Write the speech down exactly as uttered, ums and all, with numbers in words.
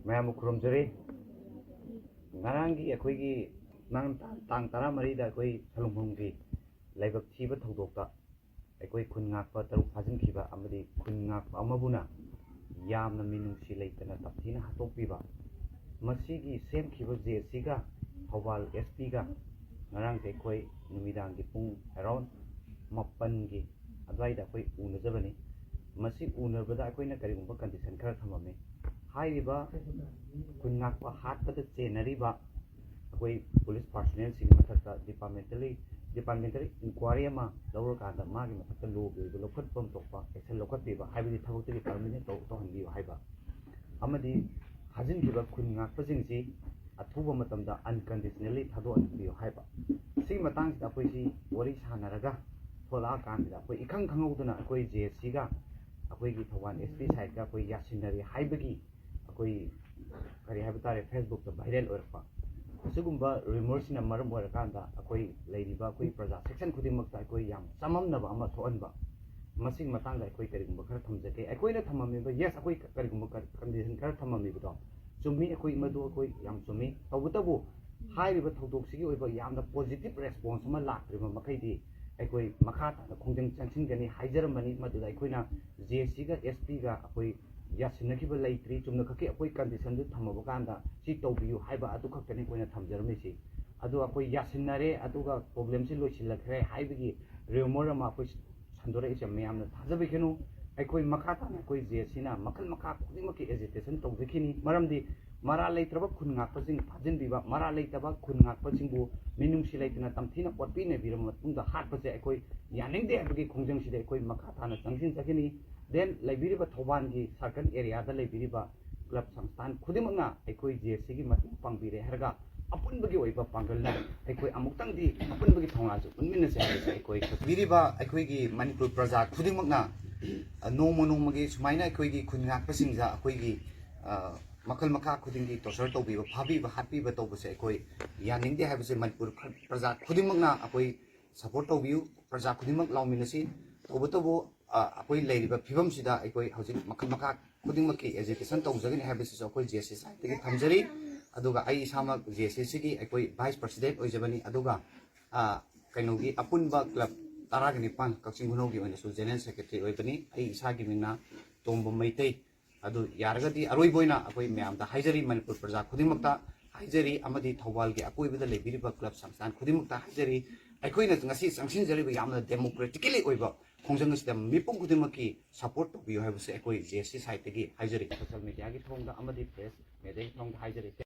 ꯃꯌꯥꯝꯕꯨ ꯈꯨꯔꯨꯝꯖꯔꯤ꯫ ꯉꯔꯥꯡꯒꯤ ꯑꯩꯈꯣꯏꯒꯤ ꯅꯪ ꯇꯥꯡ ꯇꯔꯥꯃꯔꯤꯗ ꯑꯩꯈꯣꯏ ꯁꯂꯨꯡꯐꯝꯒꯤ ꯂꯥꯏꯕꯛ ꯊꯤꯕ ꯊꯧꯗꯣꯛꯇ ꯑꯩꯈꯣꯏ ꯈꯨꯟ ꯉꯥꯛꯄ ꯇꯔꯨꯛ ꯐꯥꯖꯤꯟꯈꯤꯕ ꯑꯃꯗꯤ ꯈꯨꯟ ꯉꯥꯛꯄ ꯑꯃꯕꯨꯅ ꯌꯥꯝꯅ ꯃꯤꯅꯨꯡꯁꯤ ꯂꯩꯇꯅ ꯇꯝꯊꯤꯅ ꯍꯥꯠꯇꯣꯛꯄꯤꯕ, ꯃꯁꯤꯒꯤ ꯁꯦꯝꯈꯤꯕ ꯖꯦ ꯑꯦꯁ ꯁꯤꯒ ꯊꯧꯕꯥꯜ ꯑꯦꯁ ꯄꯤꯒ ꯉꯔꯥꯡꯁꯦ ꯑꯩꯈꯣꯏ ꯅꯨꯃꯤꯗꯥꯡꯒꯤ ꯄꯨꯡ ꯑꯦꯔꯥꯎꯟ ꯃꯥꯄꯟꯒꯤ ꯑꯗꯨꯋꯥꯏꯗ ꯑꯩꯈꯣꯏ ꯎꯅꯖꯕꯅꯤ꯫ ꯃꯁꯤ ꯎꯅꯕꯗ ꯑꯩꯈꯣꯏꯅ ꯀꯔꯤꯒꯨꯝꯕ ꯀꯟꯗꯤꯁꯟ ꯈꯔ ꯊꯝꯃꯝꯃꯤ꯫ ꯍꯥꯏꯔꯤꯕ ꯈꯨꯟ ꯉꯥꯛꯄ ꯍꯥꯠꯄꯗ ꯆꯦꯟꯅꯔꯤꯕ ꯑꯩꯈꯣꯏ ꯄꯨꯂꯤꯁ ꯄꯥꯔꯁꯣꯅꯦꯜꯁꯤꯡꯒꯤ ꯃꯊꯛꯇ ꯗꯤꯄꯥꯔꯠꯃꯦꯟꯇꯦꯜꯂꯤ ꯗꯤꯄꯥꯔꯠꯃꯦꯟꯇꯦꯜ ꯏꯟꯀ꯭ꯋꯥꯏꯔꯤ ꯑꯃ ꯂꯧꯔꯀꯥꯟꯗ ꯃꯥꯒꯤ ꯃꯊꯛꯇ ꯂꯣꯒꯤ ꯑꯣꯏꯕ ꯂꯧꯈꯠꯐꯝ ꯊꯣꯛꯄ ꯑꯦꯛꯁꯟ ꯂꯧꯈꯠꯄꯤꯕ, ꯍꯥꯏꯕꯗꯤ ꯊꯕꯛꯇꯒꯤ ꯇꯔꯃꯤꯅꯦꯠ ꯇꯧ ꯇꯧꯍꯟꯕꯤꯌꯨ ꯍꯥꯏꯕ, ꯑꯃꯗꯤ ꯐꯥꯖꯤꯟꯈꯤꯕ ꯈꯨꯟ ꯉꯥꯛꯄꯁꯤꯡꯁꯤ ꯑꯊꯨꯕ ꯃꯇꯝꯗ ꯑꯟꯀꯟꯗꯤꯁꯅꯦꯜꯂꯤ ꯊꯥꯗꯣꯛꯍꯟꯕꯤꯌꯨ ꯍꯥꯏꯕ꯫ ꯁꯤꯒꯤ ꯃꯇꯥꯡꯁꯤꯗ ꯑꯩꯈꯣꯏꯁꯤ ꯋꯥꯔꯤ ꯁꯥꯟꯅꯔꯒ ꯊꯣꯛꯂꯛꯑꯀꯥꯟꯁꯤꯗ ꯑꯩꯈꯣꯏ ꯏꯈꯪ ꯈꯪꯍꯧꯗꯅ ꯑꯩꯈꯣꯏ ꯖꯦ ꯑꯦꯁ ꯁꯤꯒ ꯑꯩꯈꯣꯏꯒꯤ ꯊꯧꯕꯥꯜ ꯑꯦꯁ ꯄꯤ ꯁꯥꯏꯠꯀ ꯑꯩꯈꯣꯏ ꯌꯥꯁꯤꯟꯅꯔꯦ ꯍꯥꯏꯕꯒꯤ ꯑꯩꯈꯣꯏ ꯀꯔꯤ ꯍꯥꯏꯕ ꯇꯥꯔꯦ, ꯐꯦꯁꯕꯨꯛꯇ ꯚꯥꯏꯔꯦꯜ ꯑꯣꯏꯔꯛꯄ꯫ ꯑꯁꯤꯒꯨꯝꯕ ꯔꯤꯃꯣꯔꯁꯁꯤꯅ ꯃꯔꯝ ꯑꯣꯏꯔꯀꯥꯟꯗ ꯑꯩꯈꯣꯏ ꯂꯩꯔꯤꯕ ꯑꯩꯈꯣꯏ ꯄ꯭ꯔꯖꯥ ꯁꯦꯛꯁꯟ ꯈꯨꯗꯤꯡꯃꯛꯇ ꯑꯩꯈꯣꯏ ꯌꯥꯝ ꯆꯃꯝꯅꯕ ꯑꯃ ꯊꯣꯛꯍꯟꯕ꯫ ꯃꯁꯤꯒꯤ ꯃꯇꯥꯡꯗ ꯑꯩꯈꯣꯏ ꯀꯔꯤꯒꯨꯝꯕ ꯈꯔ ꯊꯝꯖꯒꯦ꯫ ꯑꯩꯈꯣꯏꯅ ꯊꯝꯃꯝꯃꯤꯕ, ꯌꯦꯁ, ꯑꯩꯈꯣꯏ ꯀꯔꯤꯒꯨꯝꯕ ꯀꯟꯗꯤꯁꯟ ꯈꯔ ꯊꯝꯃꯝꯃꯤꯕꯗꯣ ꯆꯨꯝꯃꯤ, ꯑꯩꯈꯣꯏ ꯃꯗꯨ ꯑꯩꯈꯣꯏ ꯌꯥꯝ ꯆꯨꯝꯃꯤ꯫ ꯇꯧꯕꯇꯕꯨ ꯍꯥꯏꯔꯤꯕ ꯊꯧꯗꯣꯛꯁꯤꯒꯤ ꯑꯣꯏꯕ ꯌꯥꯝꯅ ꯄꯣꯖꯤꯇꯤꯕ ꯔꯦꯁꯄꯣꯟꯁ ꯑꯃ ꯂꯥꯛꯇ꯭ꯔꯤꯕ ꯃꯈꯩꯗꯤ ꯑꯩꯈꯣꯏ ꯃꯈꯥ ꯇꯥꯅ ꯈꯣꯡꯖꯪ ꯆꯪꯁꯤꯟꯒꯅꯤ ꯍꯥꯏꯖꯔꯝꯕꯅꯤ꯫ ꯃꯗꯨꯗ ꯑꯩꯈꯣꯏꯅ ꯖꯦ ꯑꯦꯁ ꯁꯤꯒ ꯑꯦꯁ ꯄꯤꯒ ꯑꯩꯈꯣꯏ ꯌꯥꯁꯤꯟꯅꯈꯤꯕ ꯂꯩꯇ꯭ꯔꯤ꯫ ꯆꯨꯝꯅ ꯈꯛꯀꯤ ꯑꯩꯈꯣꯏ ꯀꯟꯗꯤꯁꯟꯗꯨ ꯊꯝꯃꯕ ꯀꯥꯟꯗ ꯁꯤ ꯇꯧꯕꯤꯌꯨ ꯍꯥꯏꯕ ꯑꯗꯨ ꯈꯛꯇꯅꯤ ꯑꯩꯈꯣꯏꯅ ꯊꯝꯖꯔꯝꯃꯤꯁꯤ꯫ ꯑꯗꯨ ꯑꯩꯈꯣꯏ ꯌꯥꯁꯤꯟꯅꯔꯦ, ꯑꯗꯨꯒ ꯄ꯭ꯔꯣꯕ꯭ꯂꯦꯝꯁꯤ ꯂꯣꯏꯁꯤꯜꯂꯛꯈ꯭ꯔꯦ ꯍꯥꯏꯕꯒꯤ ꯔꯤꯃꯣꯔ ꯑꯃ ꯑꯩꯈꯣꯏ ꯁꯟꯗꯣꯔꯛꯏꯁꯦ ꯃꯌꯥꯝꯅ ꯊꯥꯖꯕꯤꯒꯅꯨ꯫ ꯑꯩꯈꯣꯏ ꯃꯈꯥ ꯇꯥꯅ ꯑꯩꯈꯣꯏ ꯖꯦ ꯑꯦꯁ ꯁꯤꯅ ꯃꯈꯜ ꯃꯈꯥ ꯈꯨꯗꯤꯡꯃꯛꯀꯤ ꯑꯦꯖꯤꯇꯦꯁꯟ ꯇꯧꯖꯈꯤꯅꯤ꯫ ꯃꯔꯝꯗꯤ ꯃꯔꯥꯜ ꯂꯩꯇ꯭ꯔꯕ ꯈꯨꯟ ꯉꯥꯛꯄꯁꯤꯡ ꯐꯥꯖꯤꯟꯕꯤꯕ, ꯃꯔꯥꯜ ꯂꯩꯇꯕ ꯈꯨꯟ ꯉꯥꯛꯄꯁꯤꯡꯕꯨ ꯃꯤꯅꯨꯡꯁꯤ ꯂꯩꯇꯅ ꯇꯝꯊꯤꯅ ꯑꯣꯠꯄꯤ ꯅꯩꯕꯤꯔꯕ ꯃꯇꯨꯡꯗ ꯍꯥꯠꯄꯁꯦ ꯑꯩꯈꯣꯏ ꯌꯥꯅꯤꯡꯗꯦ ꯍꯥꯏꯕꯒꯤ ꯈꯣꯡꯖꯪꯁꯤꯗ ꯑꯩꯈꯣꯏ ꯃꯈꯥ ꯇꯥꯅ ꯆꯪꯁꯤꯟꯖꯈꯤꯅꯤ꯫ ꯗꯦꯟ ꯂꯩꯕꯤꯔꯤꯕ ꯊꯧꯕꯥꯜꯒꯤ ꯁꯥꯔꯀꯜ ꯑꯦꯔꯤꯌꯥꯗ ꯂꯩꯕꯤꯔꯤꯕ ꯀ꯭ꯂꯕ ꯁꯪꯁꯊꯥꯟ ꯈꯨꯗꯤꯡꯃꯛꯅ ꯑꯩꯈꯣꯏ ꯖꯦ ꯑꯦꯁ ꯁꯤꯒꯤ ꯃꯇꯦꯡ ꯄꯥꯡꯕꯤꯔꯦ ꯍꯥꯏꯔꯒ ꯑꯄꯨꯟꯕꯒꯤ ꯑꯣꯏꯕ ꯄꯥꯡꯒꯜꯅ ꯑꯩꯈꯣꯏ ꯑꯃꯨꯛꯇꯪꯗꯤ ꯑꯄꯨꯟꯕꯒꯤ ꯊꯧꯅꯥꯁꯨ ꯎꯠꯃꯤꯟꯅꯁꯦ ꯍꯥꯏꯕꯁꯦ ꯑꯩꯈꯣꯏ ꯄꯤꯔꯤꯕ ꯑꯩꯈꯣꯏꯒꯤ ꯃꯅꯤꯄꯨꯔ ꯄ꯭ꯔꯖꯥ ꯈꯨꯗꯤꯡꯃꯛꯅ, ꯑ, ꯅꯣꯡꯃ ꯅꯣꯡꯃꯒꯤ ꯁꯨꯃꯥꯏꯅ ꯑꯩꯈꯣꯏꯒꯤ ꯈꯨꯟ ꯉꯥꯛꯄꯁꯤꯡꯗ ꯑꯩꯈꯣꯏꯒꯤ, ꯑ, ꯃꯈꯜ ꯃꯈꯥ ꯈꯨꯗꯤꯡꯒꯤ ꯇꯣꯔꯆꯔ ꯇꯧꯕꯤꯕ, ꯐꯥꯕꯤꯕ, ꯍꯥꯠꯄꯤꯕ ꯇꯧꯕꯁꯦ ꯑꯩꯈꯣꯏ ꯌꯥꯅꯤꯡꯗꯦ ꯍꯥꯏꯕꯁꯦ ꯃꯅꯤꯄꯨꯔ ꯈ-, ꯄ꯭ꯔꯖꯥ ꯈꯨꯗꯤꯡꯃꯛꯅ ꯑꯩꯈꯣꯏ ꯁꯄꯣꯔꯠ ꯇꯧꯕꯤꯌꯨ꯫ ꯄ꯭ꯔꯖꯥ ꯈꯨꯗꯤꯡꯃꯛ ꯂꯥꯎꯃꯤꯟꯅꯁꯤ꯫ ꯇꯧꯕꯇꯕꯨ, ꯑ, ꯑꯩꯈꯣꯏ ꯂꯩꯔꯤꯕ ꯐꯤꯕꯝꯁꯤꯗ ꯑꯩꯈꯣꯏ ꯍꯧꯖꯤꯛ ꯃꯈꯜ ꯃꯈꯥ ꯈꯨꯗꯤꯡꯃꯛꯀꯤ ꯑꯦꯖꯤꯇꯦꯁꯟ ꯇꯧꯖꯒꯅꯤ ꯍꯥꯏꯕꯁꯤꯁꯨ ꯑꯩꯈꯣꯏ ꯖꯦ ꯑꯦꯁ ꯁꯤ ꯁꯥꯏꯠꯇꯒꯤ ꯊꯝꯖꯔꯤ꯫ ꯑꯗꯨꯒ ꯑꯩ ꯏꯁꯥꯃꯛ ꯖꯦ ꯑꯦꯁ ꯁꯤꯒꯤ ꯑꯩꯈꯣꯏ ꯚꯥꯏꯁ ꯄ꯭ꯔꯁꯤꯗꯦꯟꯠ ꯑꯣꯏꯖꯕꯅꯤ꯫ ꯑꯗꯨꯒ ꯑ, ꯀꯩꯅꯣꯒꯤ ꯑꯄꯨꯟꯕ ꯀ꯭ꯂꯕ ꯇꯔꯥꯒ ꯅꯤꯄꯥꯟ ꯀꯛꯆꯤꯡ ꯈꯨꯅꯧꯒꯤ ꯑꯣꯏꯅꯁꯨ ꯖꯦꯅꯔꯦꯜ ꯁꯦꯀ꯭ꯔꯦꯇꯔꯤ ꯑꯣꯏꯕꯅꯤ꯫ ꯑꯩ ꯏꯁꯥꯒꯤ ꯃꯤꯡꯅ ꯇꯣꯝꯕ ꯃꯩꯇꯩ꯫ ꯑꯗꯨ ꯌꯥꯔꯒꯗꯤ ꯑꯔꯣꯏꯕ ꯑꯣꯏꯅ ꯑꯩꯈꯣꯏ ꯃꯌꯥꯝꯗ ꯍꯥꯏꯖꯔꯤ, ꯃꯅꯤꯄꯨꯔ ꯄ꯭ꯔꯖꯥ ꯈꯨꯗꯤꯡꯃꯛꯇ ꯍꯥꯏꯖꯔꯤ, ꯑꯃꯗꯤ ꯊꯧꯕꯥꯜꯒꯤ ꯑꯀꯣꯏꯕꯗ ꯂꯩꯕꯤꯔꯤꯕ ꯀ꯭ꯂꯕ ꯁꯪꯁꯊꯥꯟ ꯈꯨꯗꯤꯡꯃꯛꯇ ꯍꯥꯏꯖꯔꯤ, ꯑꯩꯈꯣꯏꯅ ꯉꯁꯤ ꯆꯪꯁꯤꯟꯖꯔꯤꯕ ꯌꯥꯝꯅ ꯗꯦꯃꯣꯀ꯭ꯔꯦꯇꯤꯀꯦꯂꯤ ꯑꯣꯏꯕ ꯈꯣꯡꯖꯪ ꯑꯁꯤꯗ ꯃꯤꯄꯨꯝ ꯈꯨꯗꯤꯡꯃꯛꯀꯤ ꯁꯄꯣꯔꯠ ꯇꯧꯕꯤꯌꯨ ꯍꯥꯏꯕꯁꯦ ꯑꯩꯈꯣꯏ ꯖꯦ ꯑꯦꯁ ꯁꯤ ꯁꯥꯏꯠꯇꯒꯤ ꯍꯥꯏꯖꯔꯤ꯫ ꯁꯣꯁꯤꯌꯦꯜ ꯃꯦꯗꯤꯌꯥꯒꯤ ꯊꯣꯡꯗ ꯑꯃꯗꯤ ꯄ꯭ꯔꯦꯁ ꯃꯦꯗꯤꯌꯥꯒꯤ ꯊꯣꯡꯗ ꯍꯥꯏꯖꯔꯤ꯫